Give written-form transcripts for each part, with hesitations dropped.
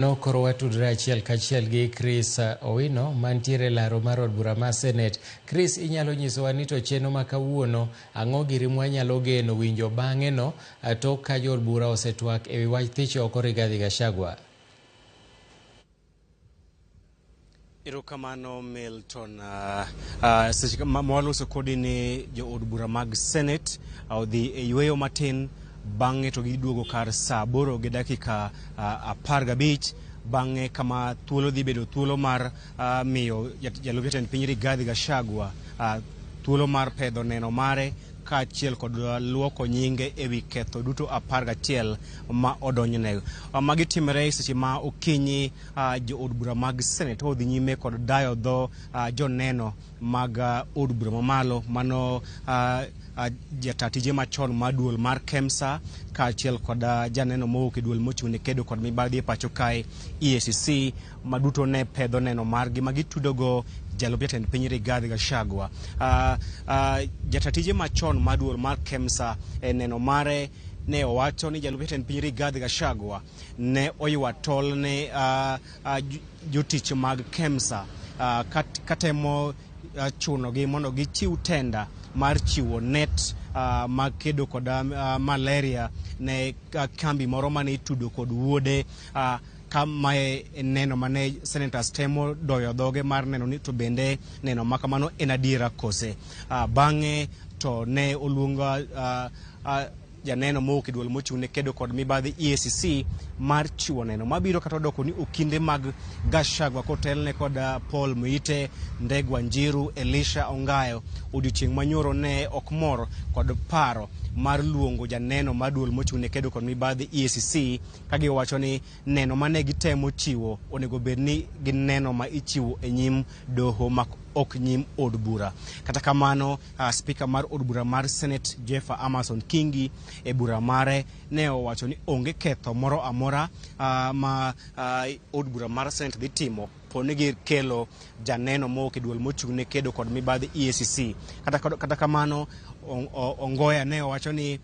No koro watudre achiel kachiel gi Chris Owino mantiere e laro mar od bura ma Senate. Chris, inyalo nyisowa ni to chenro ma kawuono ang'o giri mwanyalo geno winjo bang'e no tok ka jood bura osetwak ewi wach thicho oko Rigathi Gachagua? Erokamano Milton. Seche ma waloso kodi ni jood bura mag Senate odhi e yueyo matin bang'e to giduogo kar saa 8 gi dakika 15 bang'e kama thuolo dhi bedo thuolo mar miyo jalup jatend piny Rigathi Gachagua thuolo mar pedho neno mare kaachiel kod luoko nyinge ewi ketho duto 11 ma odonjne. Magi timore seche ma okinyi jood bura mag Senate odhi nyime kod dayo dho joneno mag od bura mamalo mano jata tije machon mar duol mar KEMSA kaachiel kod janeno mowuok e duol mochung' ne kedo kod mibadhi e pacho kae EACC ma duto ne pedho neno margi ma gitudogo jalup jatend piny Rigathi Gachagua. Jata tije machon mar duol mar KEMSA e neno mare ne owacho ni jalup jatend piny Rigathi Gachagua ne oywa tol ne jotich mag KEMSA katemo chunogi mondo gichiw tenda mar chiwo net mag kedo kod malaria ne kambi moro mane itudo kod wuode ka mae neno mane senators temo doyo dhoge mar neno ni to bende neno ma kamano en adiera kose. Bang'e to ne oluong janeno mowuok e duol mochung' ne kedo kod mibadhi EACC mar chiwo neno mabiro kata odoko ni okinde mag Gachagua kotelne kod Paul Muite, Ndegwa Njiru, Elisha Ongayo odiochieng' manyoro ne ok mor kod paro mar luongo janeno mar duol mochung' ne kedo kod mibadhi EACC ka giwacho ni neno mane gitemo chiwo onego bed ni gin neno ma ichiwo e nyim doho mak ok nyim od bura. Kata kamano, spika mar od bura mar Senate Jeffer Amason Kingi e bura mare ne owacho ni onge ketho moro amora ma od bura mar Senate dhi timo po ni gikelo janeno mowuok e duol mochung' ne kedo kod mibadhi EACC. Kata kamano, Ongoya ne owacho ni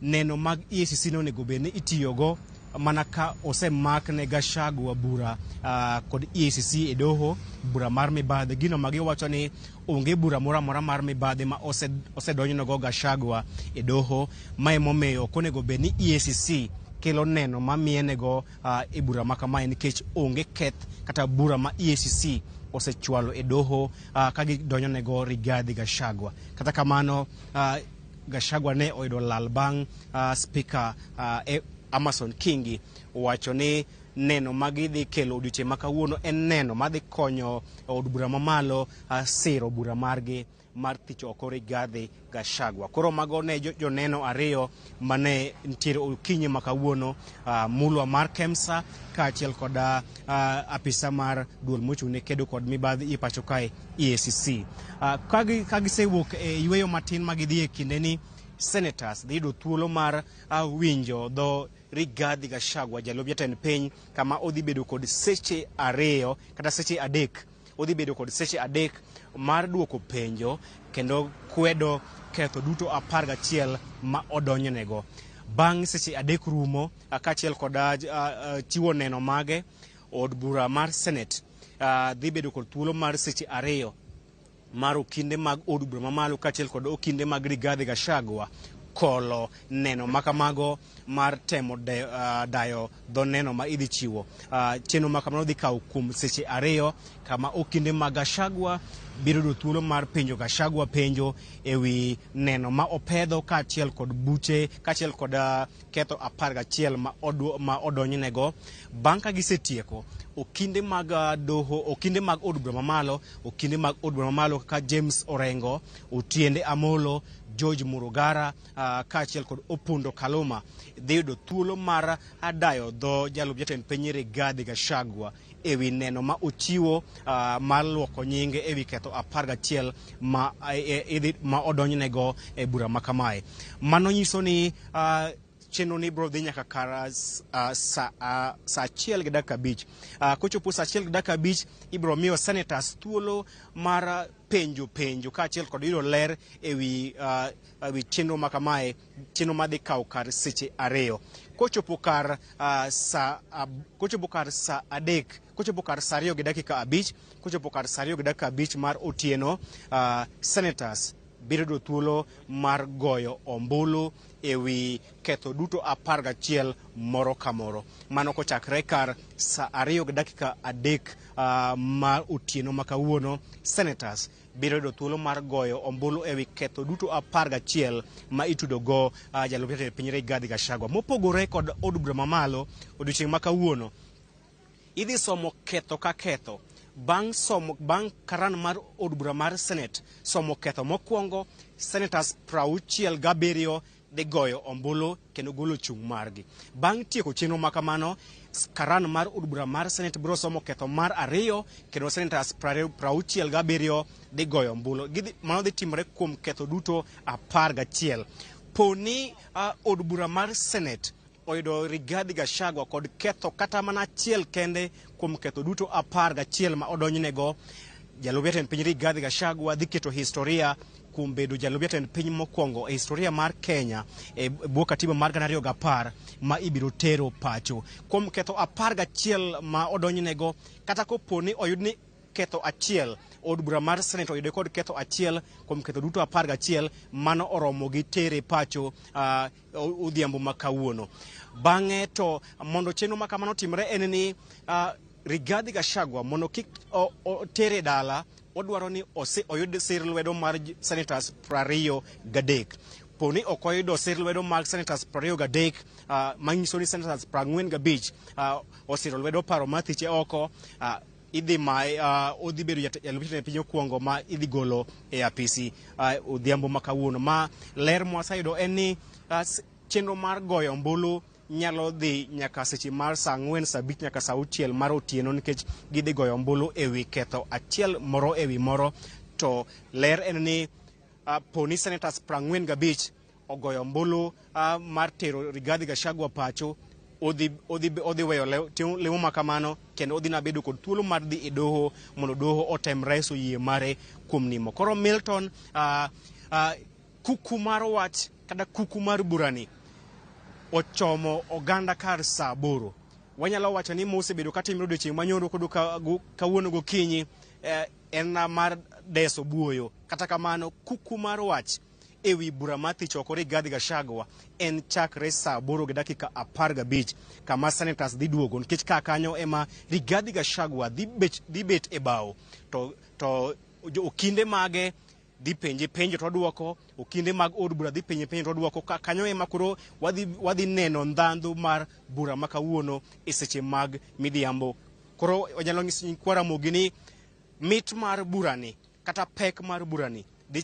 neno mag EACC ne onego bed ni itiyogo mana ka osemak ne Gachagua bura kod EACC e doho bura mar mibadhi. Gino ma giwacho ni onge bura moro amora mar mibadhi ma osedonjnego Gachagua e doho. Mae momiyo ok onego bed ni EACC kelo neno ma mienego e bura ma kamae nikech onge keth kata bura ma EACC osechwalo e doho ka gidonjonego Rigathi Gachagua. Kata kamano, Gachagua ne oyudo lal bang' spika Amason Kingi owacho ni neno ma gidhi kelo odiochieng' ma kawuono en neno madhi konyo od bura mamalo siro bura margi mar thicho oko Rigathi Gachagua. Koro mago ne joneno ariyo mane nitiere okinyi ma kawuono, mulwa mar KEMSA kaachiel kod apisa mar duol mochung' ne kedo kod mibadhi e pacho kae EACC. Ka gisewuok e yueyo matin ma gidhi e kinde ni senators dhi yudo thuolo mar winjo dho Rigathi Gachagua jalup jatend piny kama odhi bedo kod seche 2 kata seche 3. Odhi bedo kod seche 3 mar duoko penjo kendo kwedo ketho duto 11 ma odonjnego. Bang' seche 3 rumo kaachiel kod chiwo neno mage, od bura mar Senate dhi bedo kod thuolo mar seche 2 mar okinde mag od bura mamalo kaachiel kod okinde mag Rigathi Gachagua kolo neno makamago mar temo dayo dho neno ma idhi chiwo. Chenro makamano dhi kawo kuom seche 2 kama okinde mag Gachagua biro yudo thuolo mar penjo Gachagua penjo ewi neno ma opedho kaachiel kod buche kaachiel kod ketho 11 ma odonjnego. Bang' ka gisetieko, okinde mag doho, okinde mag od bura mamalo, okinde mag od bura mamalo kaka James Orengo, Otiende Amolo, George Murugara kaachiel kod Opondo Kaluma dhi yudo thuolo mar dayo dho jalup jatend piny Rigathi Gachagua ewi neno ma ochiwo mar luoko nyinge ewi ketho 11 ma odonjnego e bura ma kamae. Mano nyiso ni chenro ni biro dhi nyaka kar saa 1:05. Kochopo saa 1:05 ibiro miyo senators thuolo mar penjo penjo kaachiel kod yudo ler ewi chenro ma kamae, chenro madhi kawo kar seche 2. Kochopo kar sa kochopo kar sa 3, kochopo kar sa 2:05, kochopo kar sa 2:05 mar otieno, senators biro yudo thuolo mar goyo ombulu ewi ketho duto 11 moro ka moro. Mano kochakre kar sa 2:03 mar otieno ma kawuono, senators biro yudo thuolo mar goyo ombulu ewi ketho duto 11 ma itudo go jalup jatend piny Rigathi Gachagua. Mopogore kod od bura mamalo, odiochieng' ma kawuono idhi somo ketho ka ketho. Bang' somo, bang' karan mar od bura mar Senate somo ketho mokwongo, senators 67 dhi goyo ombulu kendo golo chung' margi. Bang' tieko chenro ma kamano, karan mar od bura mar Senate biro somo ketho mar 2 kendo senators 67 dhi goyo ombulu. Mano dhi timore kuom ketho duto 11. Poni od bura mar Senate oyudo Rigathi Gachagua kod ketho kata mana achiel kende kuom ketho duto 11 ma odonjnego, jalup jatend piny Rigathi Gachagua dhi keto historia kuom bedo jalup jatend piny mokwongo e historia mar Kenya e bwo katiba mar 2010 ma ibiro tero pacho. Kuom ketho 11 ma odonjnego, kata kopo ni oyud ni ketho achiel, od bura mar Senate oyude kod ketho achiel kuom ketho duto 11, mano oromo gi tere pacho odhiambo ma kawuono. Bang'e to mondo chenro ma kamano otimre en ni Rigathi Gachagua mondo kik otere dala, odwaro ni oyud sir lwedo mar senators 23. Poni ok oyudo sir lwedo mar senators 23, manyiso ni senators 45 osiro lwedo paro mar thiche oko, idhi mae odhi bedo jalup jatend piny okwongo ma idhi golo e apisi odhiambo ma kawuono. Ma ler mwaseyudo en ni chenro mar goyo ombulu nyalo dhi nyaka seche mar sa 4, sa 5 nyaka sa 6 mar otieno, nikech gidhi goyo ombulu ewi ketho achiel moro ewi moro. To ler en ni poni senators 45 ogoyo ombulu mar tero Rigathi Gachagua pacho, odhi weyo lemo ma kamano kendo odhi nabedo kod thuolo mar dhi e doho mondo doho otem reso yie mare kuom nimo. Koro Milton, kuku mar wach kata kuku mar burani ochomo oganda kar sa 8. Wanyalo wacho ni mosebedo katimre odiochieng' manyoro kod kawuono gokinyi en mar deso buoyo. Kata kamano, kuku mar wach ewi bura mar thich oko Rigathi Gachagua en chakre sa 8:15 kama senators dhi duogo, nikech ka kanyo ema Rigathi Gachagua dhi bet e bao to okinde mage dhi penje penjo to oduoko, okinde mag od bura dhi penje penjo to oduoko. Ka kanyo ema koro wadhi neno ndhandhu mar bura ma kawuono e seche mag midhiambo. Koro wanyalo nyiso nyikwa Ramogi ni mit mar burani kata pek mar burani dhi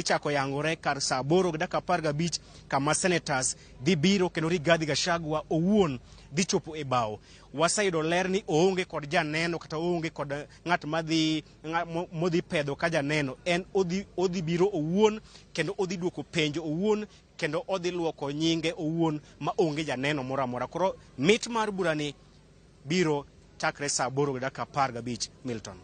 chako yangore kar sa 8:15 kama senators dhi biro kendo Rigathi Gachagua owuon dhi chopo e bao. Waseyudo ler ni oonge kod janeno kata oonge kod ng'at madhi modhi pedho ka janeno, en odhi biro owuon kendo odhi duoko penjo owuon kendo odhi luoko nyinge owuon ma onge janeno moro amora. Koro mit mar burani biro chakre sa 8:15. Milton.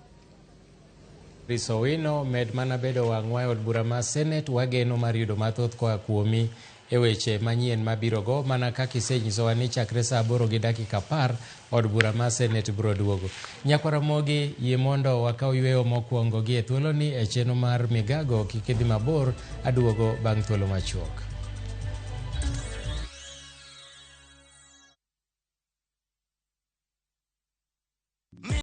Chris Owino, med mana bedo wang'wa e od bura mar Senate, wageno mar yudo mathoth koa kuomi e weche manyien mabiro go, mana kaka isenyisowa ni chakre sa 8:10 od bura mar Senate biro duogo. Nyakwar Ramogi, yie mondo wakaw yweyo mokwongo gi e thuoloni e chenro mar Migago. Kik idhi mabor, aduogo bang' thuolo machuok.